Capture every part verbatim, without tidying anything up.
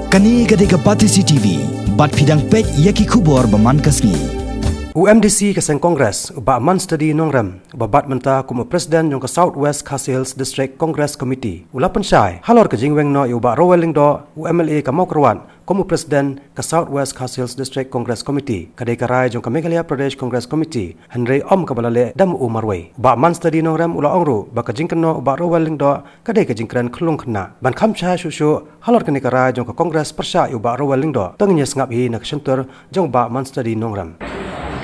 Kane ka dei ka Batesi T V, bad phi dang peit ïa ki khubor ba man ka sngi. U M D C ka seng Congress, u Bah Mansteady Nongrem, uba bat mynta kum u President jong ka South West Khasi Hills District Congress Committee, u la pynshai halor ka jingweng noh ïa u Bah Rowell Lyngdoh, u M L A ka Mawkyrwat, kum u President ka South West Khasi Hills District Congress Committee. Ka dei ka rai jong ka Meghalaya Pradesh Congress Committee, hynrei ym kaba la leh da u marwei. U Bah Mansteady Nongrem u la ong ruh ba ka jingkynnoh u Bah Rowell Lyngdoh ka dei ka jingkren khyllung khynnah. Ban kham shai shuh shuh halor kane ka rai jong ka Congress pyrshah ïa u Bah Rowell Lyngdoh, to ngin ïa sngap hi na ka shyntur jong u Bah Mansteady Nongrem.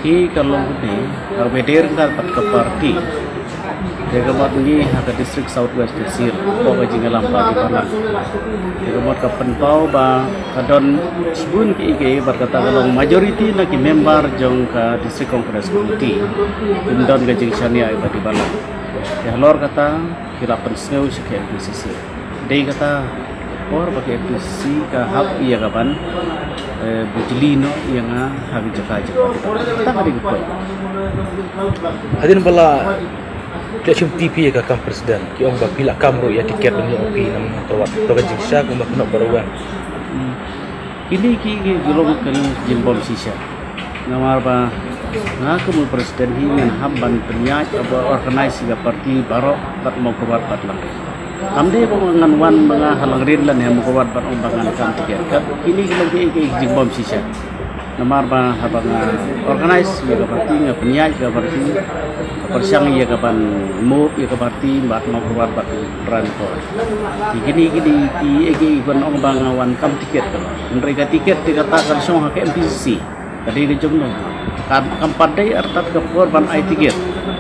Ki ka long kti, ka beder ka pat ka party. Te ka mut ngi ha ka District South West Khasi Hills, ko ka jingïalam party balang. Te ka mut ka pynpaw ba ka don shibun ki ki, bad kata ka long majority na ki member jong ka District Congress Committee, kim don ka jingshaniah ïa party balang. Te halor kata, ki la pynsngew sha ka M P C C. Dei kata por ba ka M P C C ka hap ïa ka ban, eh, bujli noh ïa nga ha ka jaka jaka. Kata ka dei ka point. Hadien ba la phi la shim T P ïa ka kam president, ki ong ba phi la kam ruh ïa tiket ban ïoh phi na Mawkyrwat. To ka jingshah kumba kynnoh baroh wan. Hmm. Kine ki, ki, ki long ka jingbym shisha. Namar ba nga kum u president hi ngan hap ban pynïaid ba organize ïa ka party baroh bad Mawkyrwat bad Langrin. Kam dei ba ngan wan ba nga ha Langrin lane ha Mawkyrwat bad ong ba ngan kam tiket. Ka kine ki long ki, ki jingbym shisha. Namar ba haba nga organize ïa ka party, nga pynïaid ïa ka party, pyrshang ïa ka ban move ïa ka party bad Mawkyrwat bad Ranikor. Ki kine kine ki, ki ban ong ba nga wan kam tiket ka. Hynrei ka tiket te kata kan shong ha ka M P C C. Ka dei ka jong no. Kam, kam pat dei artat ka por ban ai tiket.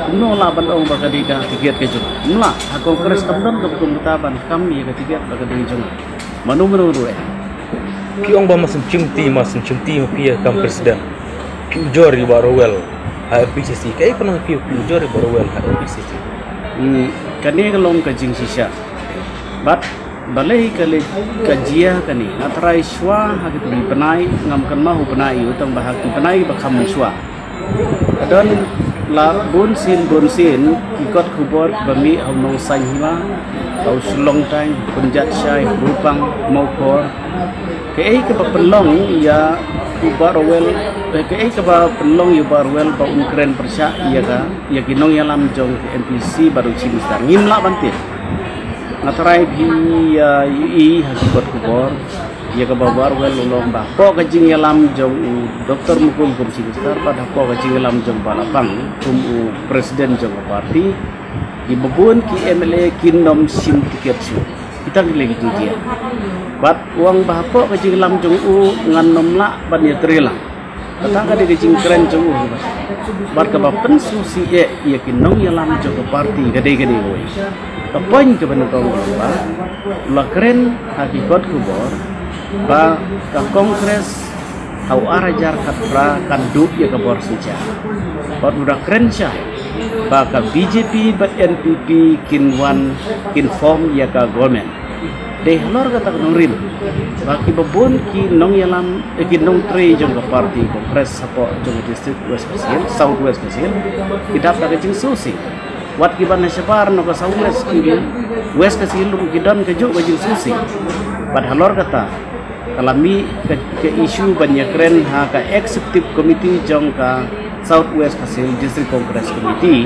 Kumno lah ban ong ba ka dei ka tiket ka jong. Mla, ha Congress kam don ka bynta ban kam ïa ka tiket ba ka dei jong. Mano mano ruh eh. Ki ong ba ma sngewthuh, ma sngewthuh ma phi ïa kam president. Phi ujor ïa u Bah Rowell ha M P C C. Kaei pynlong phi, phi ujor ïa u Bah Rowell ha M P C C? Hmm, kane ka long ka jingshisha. Bad balei ka leh ka jia kane? Nga tharai shuwa ha ki bnai, ngam kynmaw u bnai ïa u, tang ba ha ki bnai ba kham mynshuwa. Ka don la bun sien bun sien ki kot khubor ba mih ha u Nongsaiñ Hima, ha u Shlongtaiñ, Pynjatshai, Rupang, Mawkhor. Kaei kaba pynlong ïa u Bah Rowell, eh, kaei kaba pynlong ïa u Bah Rowell ba un kren pyrshah ïa ka, ïa ki nongïalam jong ka M P C C bad u Chief Minister. Ngim lah ban tip. Nga tharai phi ïa ïohi ha ki kot khubor ïa kaba u Bah Rowell u long ba hapoh ka jingïalam jong u Doctor Mukul kum Chief Minister bad hapoh ka jingïalam jong u Bah Lapang kum u president jong ka party, kiba bun ki M L A kin ym shim tiket shuh. Kita ki leh ki jingjia. Bad u ong ba hapoh ka jingïalam jong u ngan ym lah ban ïatrei lang. Kata ka dei ka jingkren jong u. Bad kaba pynsngewsih eh ïa ki nongïalam jong ka party ka dei kane kawei. Ka point kaba nyngkong ka long ba la kren ha ki kot khubor ba ka Congress ha u ar hajar khatphra kan duh ïa ka bor synshar. Bad u da kren shai ba ka B J P bad N P P kin wan, kin form ïa ka government. Dei halor kata ka nongrim ba kiba bun ki nongïalam, eh, ki nongtrei jong ka party Congress hapoh jong ka district West Khasi Hills, South West Khasi Hills, ki dap da ka jingsngewsih. Wat kiba na shabar na ka South West, ki West Khasi Hills ruh ki don kajuh ka jingsngewsih. Bad halor kata ka la mih ka, ka issue ban ïakren ha ka executive committee jong ka South West Khasi Hills District Congress Committee.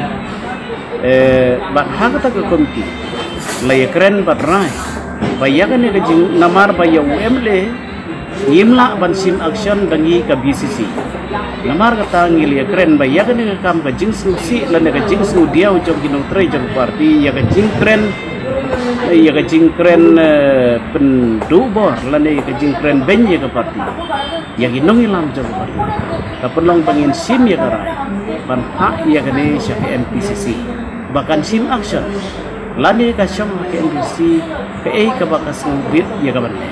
Eh, bad ha kata ka committee la ïakren bad rai ba ïa kane ka jing, namar ba ïa u M L A ngim lah ban shim action da ngi ka B C C. Namar kata ngi la ïakren ba ïa kane ka kam ka jingsngewsih lane ka jingsngewdiaw jong ki nongtrei jong ka party, ïa ka jingkren, ïa ka jingkren, eh, pynduh bor lane ïa ka jingkren beiñ ïa ka party, ïa ki nongïalam jong ka party, ka pynlong ba ngin shim ïa ka rai ban phah ïa kane sha ka M P C C ba kan shim action. Lane ka shong ha ka M P C C kaei kaba ka sngewbit ïa ka ban leh.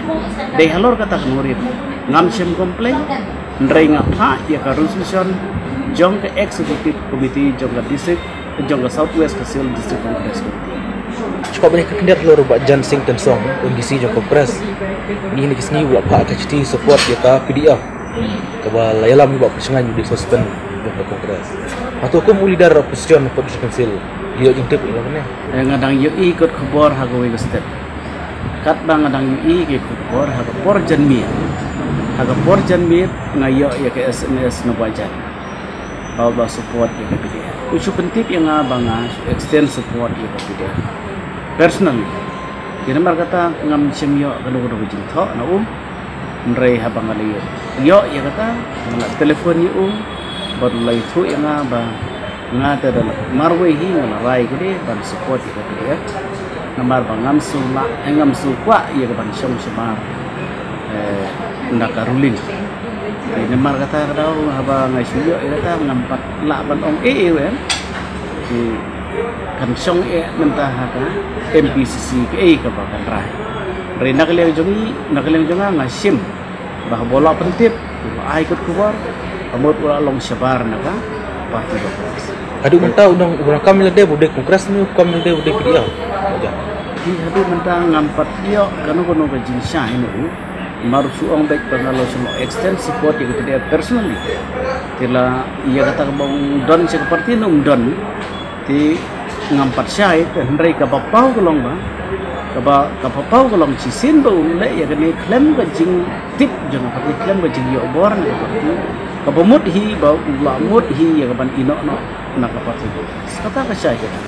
Dei halor kata ka nongrim ngam shym complain, hynrei nga phah ïa ka resolution jong ka executive committee jong ka district, jong ka South West Khasi Hills District Congress Committee. Shuwa ban ïa ka khyndiat halor u Bah Jan Singh Tynsong, M D C jong ka Congress, ngi ha kine ki sngi u la phah ka shithi support ïa ka P D F kaba la ïalam ïa u Bah Prestone Tynsong, u dei suspend jong ka Congress. Hato kum u leader opposition hapoh District Council, ngi ïoh jingtip ïa kane? Eh, nga dang ïohi kot khubor ha kawei ka step. Katba nga dang ïohi ki khubor ha ka por janmiet, ha ka por janmiet nga ïoh ïa ka S M S na Bajan ba ba support ïa ka P D F. U shu pyntip ïa nga ba nga extend support ïa ka P D F personally. Te namar kata ngam shym ïoh kano kano ka jingthoh na u. Hynrei haba nga la ïoh ïa kata, nga la telefon ïa u bad u la ïathuh ïa nga ba nga te da marwei hi nga la rai kane ban support ïa ka P D F. Namar ba ngam shu lah, eh, ngam shu kwah ïa ka ban shong shabar, eh, na ka ruling. Te namar kata ka daw haba nga shu ïoh ïa kata ngam pat lah ban ong ei ei ruh em. Te kan shong eh mynta ha ka M P C C kaei kaba kan rai. Hynrei na ka liang jong i, na ka liang jong nga nga shim ba haba u la pyntip, u la ai kot khubor, ka mut u la long shabar na ka party Congress. Haduh mynta u dang, u dang kam lade ba u dei Congress ne u kam lade ba u dei P D F? Te haduh mynta ngam pat ïoh kano kano ka jingshai na u. Namar u shu ong beit ba nga la shu extend support ïa ka P D F personally. Te la ïa kata kaba ong don sha ka party ne um don. Te ngam pat shai, te hynrei kaba paw ka long ba, kaba, kaba paw ka long shisien ba um leh ïa kane khlem ka jingtip jong ka party, khlem ka jingïoh bor na ka party. Kaba mut hi ba u la mut hi ïa ka ban ïehnoh noh na ka party. Kata ka shai kata.